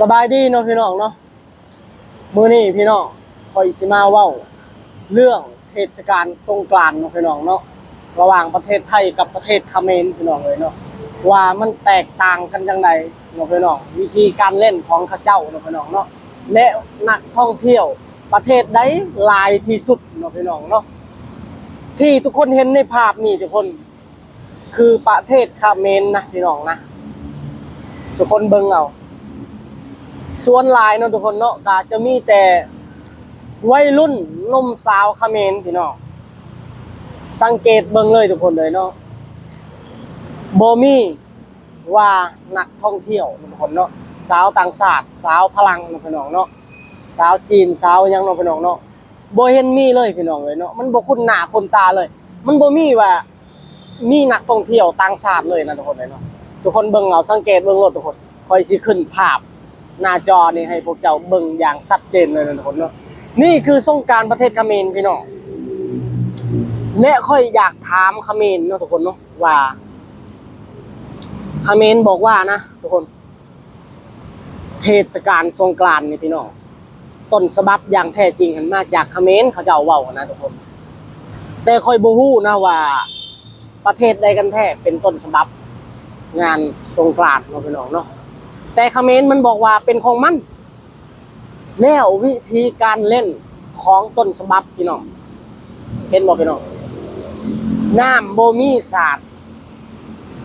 ສະບາຍດີເນາະພີ່ນ້ອງເນາະ, ມື້ນີ້ພີ່ນ້ອງ ຂ້ອຍຊິມາເວົ້າເລື່ອງເທດສະການສົງການເນາະພີ່ນ້ອງເນາະ, ລະຫວ່າງປະເທດໄທກັບປະເທດຂະເໝນພີ່ນ້ອງເອີຍເນາະ, ວ່າມັນແຕກຕ່າງກັນຈັ່ງໃດເນາະພີ່ນ້ອງ, ວິທີການຫຼິ້ນຂອງເຂົາເຈົ້າເນາະພີ່ນ້ອງເນາະ ແລະ ນັກທ່ອງທ່ຽວປະເທດໃດຫຼາຍທີ່ສຸດເນາະພີ່ນ້ອງເນາະ. ທີ່ທຸກຄົນເຫັນໃນພາບນີ້ທຸກຄົນ ຄືປະເທດຂະເໝນນະພີ່ນ້ອງນະ, ທຸກຄົນເບິ່ງເອົາ. ສ່ວນຫຼາຍເນາະທຸກຄົນເນາະ ກະຈະມີແຕ່ໄວລຸ້ນໜຸ່ມສາວຂະເໝນພີ່ນ້ອງ, ສັງເກດເບິ່ງເລີຍທຸກຄົນເອີຍເນາະ, ບໍ່ມີວ່ານັກທ່ອງທ່ຽວເນາະທຸກຄົນເນາະ, ຊາວຕ່າງຊາດ ຊາວຝຣັ່ງເນາະພີ່ນ້ອງເນາະ, ຊາວຈີນ ຊາວຫຍັງເນາະພີ່ນ້ອງເນາະ, ບໍ່ເຫັນມີເລີຍພີ່ນ້ອງເອີຍເນາະ, ມັນບໍ່ຄຸ້ນໜ້າຄຸ້ນຕາເລີຍ, ມັນບໍ່ມີວ່າ ມີນັກທ່ອງທ່ຽວຕ່າງຊາດເລີຍນະທຸກຄົນເອີຍເນາະ. ທຸກຄົນເບິ່ງເອົາ ສັງເກດເບິ່ງໂລດທຸກຄົນ, ຂ້ອຍຊິຂຶ້ນພາບໜ້າຈໍນີ້ໃຫ້ພວກເຈົ້າເບິ່ງຢ່າງຊັດເຈນເລີຍນະທຸກຄົນເນາະ. ນີ້ຄືສົງການປະເທດຂະເໝນພີ່ນ້ອງ, ແລະ ຂ້ອຍຢາກຖາມຂະເໝນເນາະທຸກຄົນເນາະ ວ່າ ຂະເໝນບອກວ່ານະທຸກຄົນ ເທດສະການສົງການນີ້ພີ່ນ້ອງ ຕົ້ນສະບັບຢ່າງແທ້ຈິງຫັ້ນມາຈາກຂະເໝນ ເຂົາເຈົ້າເວົ້ານະທຸກຄົນ, ແຕ່ຂ້ອຍບໍ່ຮູ້ນະວ່າປະເທດໃດກັນແທ້ເປັນຕົ້ນສະບັບງານສົງການເນາະພີ່ນ້ອງເນາະ, ແຕ່ຂະເໝນມັນບອກວ່າເປັນຂອງມັນ. ແລ້ວວິທີການຫຼິ້ນຂອງຕົ້ນສະບັບພີ່ນ້ອງ ເຫັນບໍ່ພີ່ນ້ອງ, ນ້ຳບໍ່ມີສາດ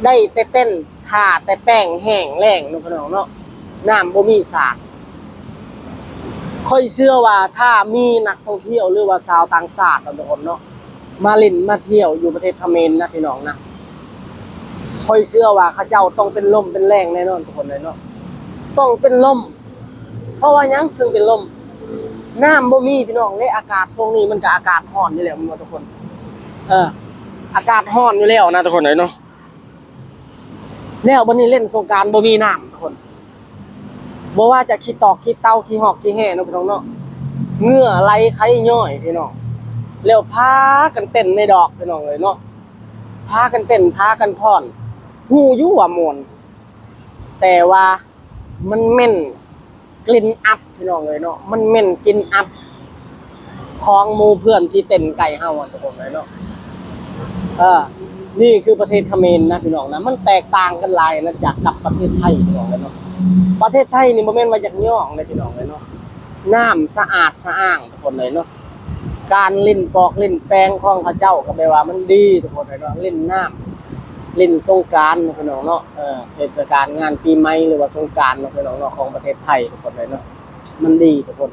ໄດ້ແຕ່ເຕັ້ນ ຖ້າແຕ່ແປ້ງແຫ້ງແລ້ງເນາະພີ່ນ້ອງເນາະ, ນ້ຳບໍ່ມີສາດ. ຂ້ອຍເຊື່ອວ່າຖ້າມີນັກທ່ອງທ່ຽວ ຫຼືວ່າຊາວຕ່າງຊາດເນາະທຸກຄົນເນາະ ມາຫຼິ້ນມາທ່ຽວຢູ່ປະເທດຂະເໝນນະພີ່ນ້ອງນະ, ຂ້ອຍເຊື່ອວ່າເຂົາເຈົ້າຕ້ອງເປັນລົມເປັນແລ້ງແນ່ນອນທຸກຄົນເອີຍເນາະ, ຕ້ອງເປັນລົມ. ເພາະວ່າຫຍັງເຊິ່ງເປັນລົມ? ນ້ຳບໍ່ມີພີ່ນ້ອງ, ແລະ ອາກາດຊ່ວງນີ້ມັນກະອາກາດຮ້ອນຢູ່ແລ້ວແມ່ນບໍ່ທຸກຄົນ? ເອີ ອາກາດຮ້ອນຢູ່ແລ້ວນະທຸກຄົນເອີຍເນາະ, ແລ້ວບັດນີ້ຫຼິ້ນສົງການບໍ່ມີນ້ຳທຸກຄົນ, ບໍ່ວ່າຈະຂີ້ຕອກຂີ້ເຕົ່າ ຂີ້ຫອກຂີ້ແຮ່ເນາະພີ່ນ້ອງເນາະ, ເຫື່ອໄຫຼໄຄຍ້ອຍພີ່ນ້ອງ, ແລ້ວພາກັນເຕັ້ນໃນດອກພີ່ນ້ອງເອີຍເນາະ, ພາກັນເຕັ້ນ ພາກັນຟ້ອນ. ຮູ້ຢູ່ວ່າມ່ວນ ແຕ່ວ່າມັນເໝັນກິ່ນອັບພີ່ນ້ອງເອີຍເນາະ, ມັນເໝັນກິ່ນອັບຂອງໝູ່ເພື່ອນທີ່ເຕັ້ນໃກ້ເຮົາຫັ້ນທຸກຄົນເອີຍເນາະ. ເອີ ນີ້ຄືປະເທດຂະເໝນນະພີ່ນ້ອງນະ, ມັນແຕກຕ່າງກັນຫຼາຍນະຈາກກັບປະເທດໄທພີ່ນ້ອງເອີຍເນາະ. ປະເທດໄທນີ້ບໍ່ແມ່ນວ່າຢາກຍ້ອງເດ້ພີ່ນ້ອງເອີຍເນາະ, ນ້ຳສະອາດສະອ້າງທຸກຄົນເອີຍເນາະ. ການຫຼິ້ນປອກຫຼິ້ນແປງຂອງເຂົາເຈົ້າກໍແບບວ່າມັນດີທຸກຄົນເອີຍເນາະ, ຫຼິ້ນນ້ຳ ຫຼິ້ນສົງການເນາະພີ່ນ້ອງເນາະ, ເອີ ເທດສະການງານປີໃໝ່ ຫຼືວ່າສົງການເນາະພີ່ນ້ອງເນາະ ຂອງປະເທດໄທທຸກຄົນເອີຍເນາະ, ມັນດີທຸກຄົນ.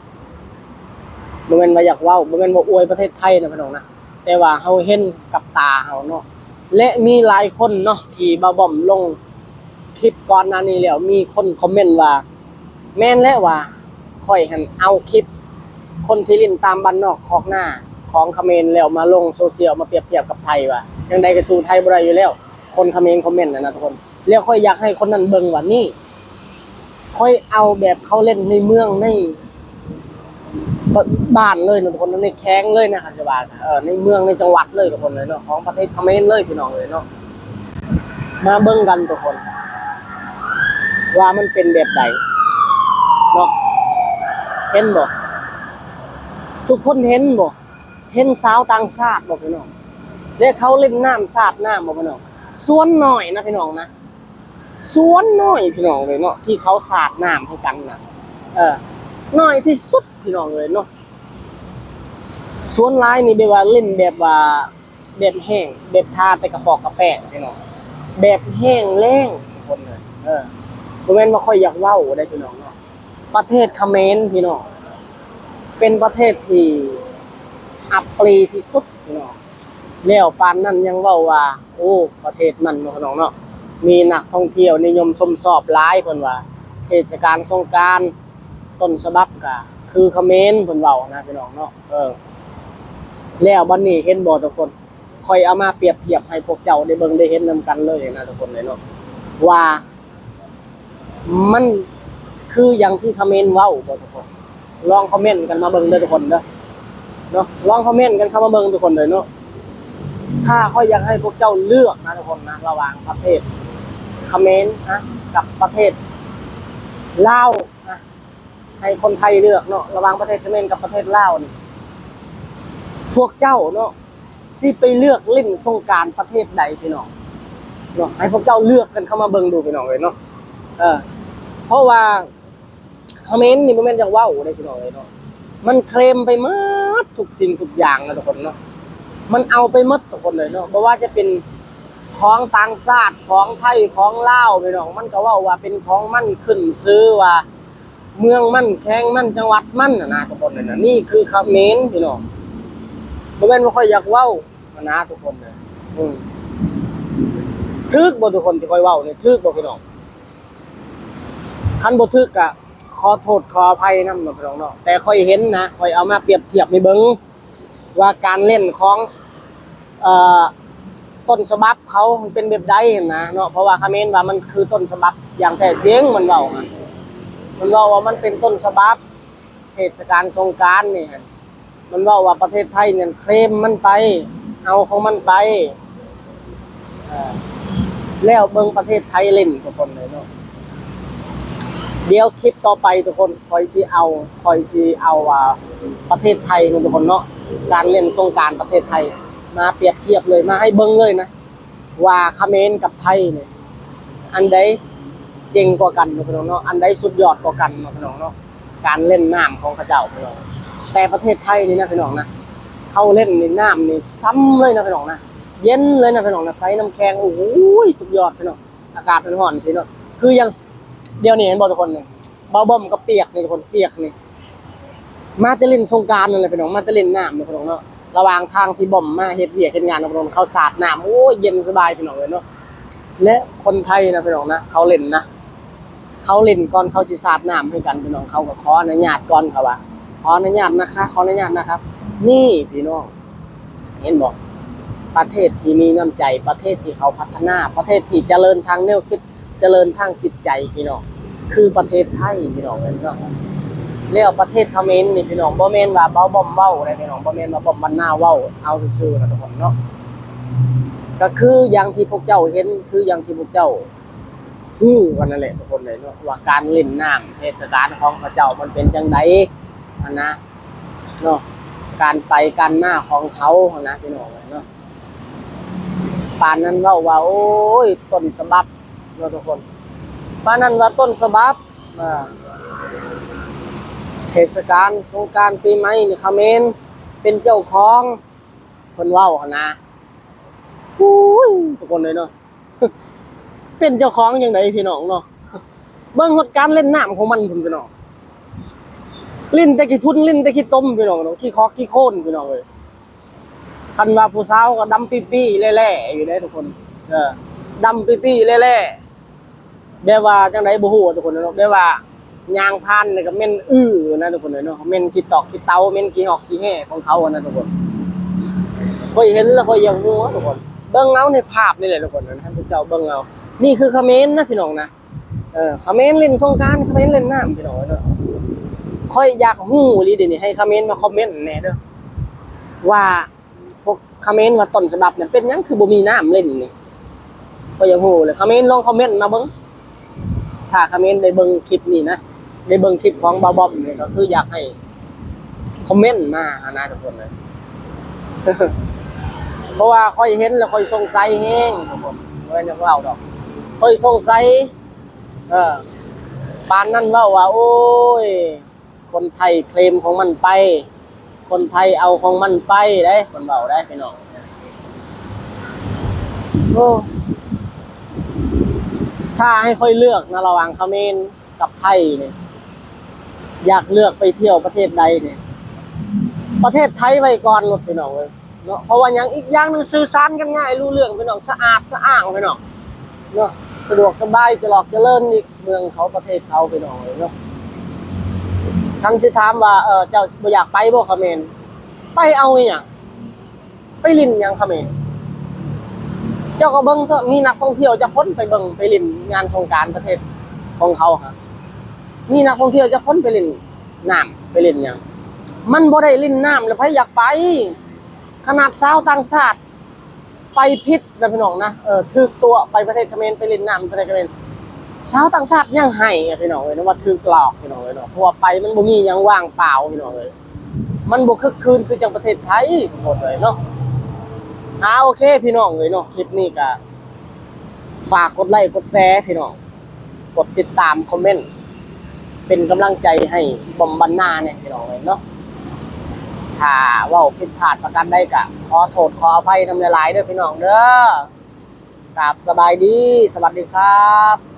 ບໍ່ແມ່ນວ່າຢາກເວົ້າ ບໍ່ແມ່ນວ່າອວຍປະເທດໄທນະພີ່ນ້ອງນະ, ແຕ່ວ່າເຮົາເຫັນກັບຕາເຮົາເນາະ, ແລະ ມີຫຼາຍຄົນເນາະທີ່ບ່າວບອມລົງ ຄລິບກ່ອນໜ້ານີ້ແລ້ວ ມີຄົນຄອມເມັນວ່າ ແມ່ນແລ້ວວ່າ ຂ້ອຍຫັ້ນເອົາຄລິບຄົນທີ່ຫຼິ້ນຕາມບ້ານນອກຄອກນາຂອງຂະເໝນ ແລ້ວມາລົງໂຊຊຽວ ມາປຽບທຽບກັບໄທ ວ່າຈັ່ງໃດກໍສູ້ໄທບໍ່ໄດ້ຢູ່ແລ້ວ, ຄົນຂະເໝນຄອມເມັນຫັ້ນນະທຸກຄົນ. ແລ້ວຂ້ອຍຢາກໃຫ້ຄົນນັ້ນເບິ່ງວ່າ ນີ້ ຂ້ອຍເອົາແບບເຂົາຫຼິ້ນໃນເມືອງ ໃນ ບ້ານເລີຍເນາະທຸກຄົນ, ໃນແຂວງເລີຍນະ ຄັນຊິວ່າ ເອີ ໃນເມືອງ ໃນຈັງຫວັດເລີຍທຸກຄົນເອີຍເນາະ, ຂອງປະເທດຂະເໝນເລີຍພີ່ນ້ອງເອີຍເນາະ, ມາເບິ່ງກັນທຸກຄົນ ວ່າມັນເປັນແບບໃດເນາະ. ເຫັນບໍ່? ທຸກຄົນເຫັນບໍ່? ເຫັນຊາວຕ່າງຊາດບໍ່ພີ່ນ້ອງ? ແລະ ເຂົາຫຼິ້ນນ້ຳສາດນ້ຳບໍ່ພີ່ນ້ອງ? ສ່ວນໜ້ອຍນະພີ່ນ້ອງນະ, ສ່ວນໜ້ອຍພີ່ນ້ອງເອີຍເນາະ ທີ່ເຂົາສາດນ້ຳໃຫ້ກັນນະ, ເອີ ໜ້ອຍທີ່ສຸດພີ່ນ້ອງເອີຍເນາະ. ສ່ວນຫຼາຍນີ້ແບບວ່າຫຼິ້ນແບບວ່າ ແບບແຫ້ງ ແບບທາແຕ່ກະປອກກະແປ້ງພີ່ນ້ອງ, ແບບແຫ້ງແລ້ງທຸກຄົນເອີຍ. ເອີ ບໍ່ແມ່ນວ່າຂ້ອຍຢາກເວົ້າໄດ໋ພີ່ນ້ອງເນາະ, ປະເທດຂະເໝນພີ່ນ້ອງ ເປັນປະເທດທີ່ອັບປຣີທີ່ສຸດພີ່ນ້ອງ. ແລ້ວປານນັ້ນຍັງເວົ້າວ່າ ໂອ້ ປະເທດມັນເນາະພີ່ນ້ອງເນາະ ມີນັກທ່ອງທ່ຽວນິຍົມຊົມຊອບຫຼາຍ ເພິ່ນວ່າ ເທດສະການສົງການ ຕົ້ນສະບັບກະຄືຂະເໝນ ເພິ່ນເວົ້ານະພີ່ນ້ອງເນາະ. ເອີ ແລ້ວບັດນີ້ເຫັນບໍ່ທຸກຄົນ? ຂ້ອຍເອົາມາປຽບທຽບໃຫ້ພວກເຈົ້າໄດ້ເບິ່ງໄດ້ເຫັນນຳກັນເລີຍນະທຸກຄົນເອີຍເນາະ ວ່າມັນຄືຢ່າງທີ່ຂະເໝນເວົ້າບໍ່ທຸກຄົນ? ລອງຄອມເມັນກັນມາເບິ່ງເດີທຸກຄົນເດີ ເນາະ, ລອງຄອມເມັນກັນເຂົ້າມາເບິ່ງທຸກຄົນເດີເນາະ. ຖ້າຂ້ອຍຢາກໃຫ້ພວກເຈົ້າເລືອກນະທຸກຄົນນະ ລະຫວ່າງປະເທດຂະເໝນນະ ກັບປະເທດລາວ ໃຫ້ຄົນໄທເລືອກເນາະ ລະຫວ່າງປະເທດຂະເໝນກັບປະເທດລາວນີ້ ພວກເຈົ້າເນາະ ຊິໄປເລືອກຫຼິ້ນສົງການປະເທດໃດພີ່ນ້ອງເນາະ? ໃຫ້ພວກເຈົ້າເລືອກກັນເຂົ້າມາເບິ່ງດູພີ່ນ້ອງເອີຍເນາະ. ເອີ ເພາະວ່າຂະເໝນນີ້ບໍ່ແມ່ນຢາກເວົ້າເດ້ພີ່ນ້ອງເອີຍເນາະ ມັນເຄລມໄປໝົດທຸກສິ່ງທຸກຢ່າງນະທຸກຄົນເນາະ. ມັນເອົາໄປໝົດທຸກຄົນເລີຍເນາະ ບໍ່ວ່າຈະເປັນຂອງຕ່າງຊາດ ຂອງໄທ ຂອງລາວພີ່ນ້ອງ ມັນກໍເວົ້າວ່າເປັນຂອງມັນ ຂຶ້ນຊື່ວ່າ ເມືອງມັນ ແຂວງມັນ ຈັງຫວັດມັນຫັ້ນນະທຸກຄົນເອີຍນະ. ນີ້ຄືຂະເໝນພີ່ນ້ອງ ບໍ່ແມ່ນວ່າຂ້ອຍຢາກເວົ້າຫັ້ນນະທຸກຄົນເອີຍ. ອືມ ຖືກບໍ່ທຸກຄົນທີ່ຂ້ອຍເວົ້ານີ້ ຖືກບໍ່ພີ່ນ້ອງ? ຄັນບໍ່ຖືກກະຂໍໂທດຂໍອະໄພນຳເນາະພີ່ນ້ອງເນາະ ແຕ່ຂ້ອຍເຫັນນະ ຂ້ອຍເອົາມາປຽບທຽບໃຫ້ເບິ່ງ ວ່າການຫຼິ້ນຂອງ ເອີ ຕົ້ນສະບັບເຂົາມັນເປັນແບບໃດຫັ້ນນະເນາະ. ເພາະວ່າຂະເໝນວ່າມັນຄືຕົ້ນສະບັບຢ່າງແທ້ຈິງ ມັນເວົ້າຫັ້ນ ມັນເວົ້າວ່າມັນເປັນຕົ້ນສະບັບເທດສະການສົງການນີ້ຫັ້ນ ມັນເວົ້າວ່າປະເທດໄທນັ້ນເຄລມມັນໄປ ເອົາຂອງມັນໄປ. ເອີ ແລ້ວເບິ່ງປະເທດໄທຫຼິ້ນທຸກຄົນເລີຍເນາະ. ດຽວຄລິບຕໍ່ໄປທຸກຄົນ ຂ້ອຍຊິເອົາ ຂ້ອຍຊິເອົາ ອ່າ ປະເທດໄທເນາະທຸກຄົນເນາະ ການຫຼິ້ນສົງການປະເທດໄທ ມາປຽບທຽບເລີຍ ມາໃຫ້ເບິ່ງເລີຍນະ ວ່າຂະເໝນກັບໄທນີ້ ອັນໃດເກັ່ງກວ່າກັນເນາະພີ່ນ້ອງເນາະ ອັນໃດສຸດຍອດກວ່າກັນເນາະພີ່ນ້ອງເນາະ ການຫຼິ້ນນ້ຳຂອງເຂົາເຈົ້າພີ່ນ້ອງ. ແຕ່ປະເທດໄທນີ້ນະພີ່ນ້ອງນະ ເຂົາຫຼິ້ນນີ້ນ້ຳນີ້ຊ່ຳເລີຍນະພີ່ນ້ອງນະ ເຢັນເລີຍນະພີ່ນ້ອງນະ ໃສ່ນ້ຳແຂງ ໂອ້ໂຫ ສຸດຍອດພີ່ນ້ອງ. ອາກາດຮ້ອນໆ ຊີ້ເນາະ ຄືຢ່າງດຽວນີ້ເຫັນບໍ່ທຸກຄົນນີ້ ບ່າວບອມກໍປຽກນີ້ທຸກຄົນ ປຽກນີ້ ມາແຕ່ຫຼິ້ນສົງການນັ້ນແຫຼະພີ່ນ້ອງ ມາແຕ່ຫຼິ້ນນ້ຳນີ້ພີ່ນ້ອງເນາະ. ລະຫວ່າງທາງທີ່ບອມມາເຮັດວຽກເຮັດງານນະພີ່ນ້ອງ ເຂົາສາດນ້ຳ ໂອ້ຍ ເຢັນສະບາຍພີ່ນ້ອງເອີຍເນາະ. ແລະຄົນໄທນະພີ່ນ້ອງນະ ເຂົາຫຼິ້ນນະ ເຂົາຫຼິ້ນກ່ອນເຂົາຊິສາດນ້ຳໃຫ້ກັນພີ່ນ້ອງ ເຂົາກໍຂໍອະນຸຍາດກ່ອນ ເຂົາວ່າ ຂໍອະນຸຍາດນະຄະ ຂໍອະນຸຍາດນະຄັບ. ນີ້ພີ່ນ້ອງ ເຫັນບໍ່ ປະເທດທີ່ມີນ້ຳໃຈ ປະເທດທີ່ເຂົາພັດທະນາ ປະເທດທີ່ຈະເລີນທາງແນວຄິດ ຈະເລີນທາງຈິດໃຈພີ່ນ້ອງ ຄືປະເທດໄທພີ່ນ້ອງເອີຍເນາະ. ແລ້ວປະເທດຂະເໝນນີ້ພີ່ນ້ອງ ບໍ່ແມ່ນວ່າບ່າວບອມເວົ້າເດ້ພີ່ນ້ອງ ບໍ່ແມ່ນວ່າບອມບັນນາເວົ້າ ເອົາຊື່ໆນະທຸກຄົນເນາະ. ກໍຄືຢ່າງທີ່ພວກເຈົ້າເຫັນ ຄືຢ່າງທີ່ພວກເຈົ້າຮູ້ກັນນັ້ນແຫຼະທຸກຄົນເອີຍເນາະ ວ່າການຫຼິ້ນນ້ຳເທດສະການຂອງເຂົາເຈົ້າມັນເປັນຈັ່ງໃດຫັ້ນນະ ເນາະ ການໄປການມາຂອງເຂົາຫັ້ນນະພີ່ນ້ອງເອີຍເນາະ. ປານນັ້ນເວົ້າວ່າ ໂອ້ຍ ຕົ້ນສະບັບເນາະທຸກຄົນ ປານນັ້ນວ່າຕົ້ນສະບັບ ອ່າ ເທດສະການສົງການປີໃໝ່ນີ້ຂະເໝນເປັນເຈົ້າຂອງ ເພິ່ນເວົ້າຫັ້ນນະ. ໂອ້ຍ ທຸກຄົນເອີຍເນາະ ເປັນເຈົ້າຂອງຈັ່ງໃດພີ່ນ້ອງເນາະ ເບິ່ງຮອດການຫຼິ້ນນ້ຳຂອງມັນພຸ້ນພີ່ນ້ອງ ຫຼິ້ນແຕ່ຂີ້ຝຸ່ນ ຫຼິ້ນແຕ່ຂີ້ຕົມພີ່ນ້ອງເນາະ ຂີ້ຄອກຂີ້ໂຄນພີ່ນ້ອງເອີຍ. ຄັນວ່າຜູ້ສາວກໍດຳປີ້ໆແຫຼ້ໆຢູ່ເດ້ທຸກຄົນ ເອີ ດຳປີ້ໆແຫຼ້ໆ ແບບວ່າຈັ່ງໃດບໍ່ຮູ້ທຸກຄົນເນາະ ແບບວ່າຍ່າງຜ່ານນີ້ກໍເໝັນອືນະທຸກຄົນເອີຍເນາະ ເໝັນຂີ້ຕອກຂີ້ເຕົາ ເໝັນຂີ້ຮອກຂີ້ແຮ່ຂອງເຂົາຫັ້ນນະທຸກຄົນ. ຂ້ອຍເຫັນແລ້ວຂ້ອຍຢາກຫົວທຸກຄົນ ເບິ່ງເອົາໃນພາບນີ້ແຫຼະທຸກຄົນ ໃຫ້ພວກເຈົ້າເບິ່ງເອົາ. ນີ້ຄືຂະເໝນນະພີ່ນ້ອງນະ ເອີ ຂະເໝນຫຼິ້ນສົງການ ຂະເໝນຫຼິ້ນນ້ຳພີ່ນ້ອງເອີຍເນາະ. ຂ້ອຍຢາກຮູ້ອີ່ຫຼີເດນີ້ ໃຫ້ຂະເໝນມາຄອມເມັນແດ່ເດີ ວ່າພວກຂະເໝນວ່າຕົ້ນສະບັບນັ້ນເປັນຫຍັງຄືບໍ່ມີນ້ຳຫຼິ້ນນີ້ ຂ້ອຍຢາກຮູ້ເລີຍ. ຂະເໝນລອງຄອມເມັນມາເບິ່ງ ຖ້າຂະເໝນໄດ້ເບິ່ງຄລິບນີ້ນະ ໄດ້ເບິ່ງຄລິບຂອງບ່າວບອມນີ້ ກໍຄືຢາກໃຫ້ຄອມເມັນມາຫັ້ນນະທຸກຄົນເອີຍ ເພາະວ່າຂ້ອຍເຫັນແລ້ວຂ້ອຍສົງໄສແຮງທຸກຄົນ ບໍ່ແມ່ນຢາກເວົ້າດອກ ຂ້ອຍສົງໄສ. ເອີ ປານນັ້ນເວົ້າວ່າ ໂອ້ຍ ຄົນໄທເຄລມຂອງມັນໄປ ຄົນໄທເອົາຂອງມັນໄປເດ້ ເພິ່ນເວົ້າໄດ້ພີ່ນ້ອງ. ໂອ້ ຖ້າໃຫ້ຂ້ອຍເລືອກນະ ລະຫວ່າງຂະເໝນກັບໄທນີ້ ຢາກເລືອກໄປທ່ຽວປະເທດໃດນີ້ ປະເທດໄທໄວ້ກ່ອນໂລດພີ່ນ້ອງເອີຍເນາະ. ເພາະວ່າຫຍັງ? ອີກຢ່າງໜຶ່ງ ສື່ສານກັນງ່າຍ ຮູ້ເລື່ອງພີ່ນ້ອງ ສະອາດສະອ້າງພີ່ນ້ອງເນາະ ສະດວກສະບາຍ ຈະຫຼອກຈະເລີນ ນີ້ເມືອງເຂົາ ປະເທດເຂົາພີ່ນ້ອງເອີຍເນາະ. ຄັນຊິຖາມວ່າ ເອີ ເຈົ້າຊິບໍ່ຢາກໄປບໍ່ຂະເໝນ? ໄປເອົາອີ່ຫຍັງ? ໄປຫຼິ້ນຫຍັງຂະເໝນ? ເຈົ້າກໍເບິ່ງເຖາະ ມີນັກທ່ອງທ່ຽວຈັກຄົນໄປເບິ່ງໄປຫຼິ້ນງານສົງການປະເທດຂອງເຂົາຫັ້ນ? ມີນັກທ່ອງທ່ຽວຈັກຄົນໄປຫຼິ້ນນ້ຳ ໄປຫຼິ້ນຫຍັງ? ມັນບໍ່ໄດ້ຫຼິ້ນນ້ຳແລ້ວໃຜຢາກໄປ? ຂະໜາດຊາວຕ່າງຊາດໄປຜິດນະພີ່ນ້ອງນະ ເອີ ຖືກຕົວະໄປປະເທດຂະເໝນ ໄປຫຼິ້ນນ້ຳປະເທດຂະເໝນ ຊາວຕ່າງຊາດຍັງໄຫ້ ພີ່ນ້ອງເອີຍເນາະ ວ່າຖືກຫຼອກ ພີ່ນ້ອງເອີຍເນາະ. ທົ່ວໄປມັນບໍ່ມີຫຍັງວ່າງເປົ່າ ພີ່ນ້ອງເອີຍ ມັນບໍ່ຄຶກຄື້ນຄືຈັ່ງປະເທດໄທ ຂໍໂທດເລີຍເນາະ. ອາ ໂອເຄ ພີ່ນ້ອງເອີຍເນາະ ຄລິບນີ້ກະຝາກກົດໄລ້ກົດແຊ ພີ່ນ້ອງ ກົດຕິດຕາມ ຄອມເມັນ ເປັນກຳລັງໃຈໃຫ້ບອມບັນນາແດ່ ພີ່ນ້ອງເອີຍເນາະ. ຖ້າເວົ້າຜິດພາດປະການໃດກະຂໍໂທດຂໍອະໄພນຳຫຼາຍໆເດີ ພີ່ນ້ອງເດີ. ກາບສະບາຍດີ ສະຫວັດດີຄັບ.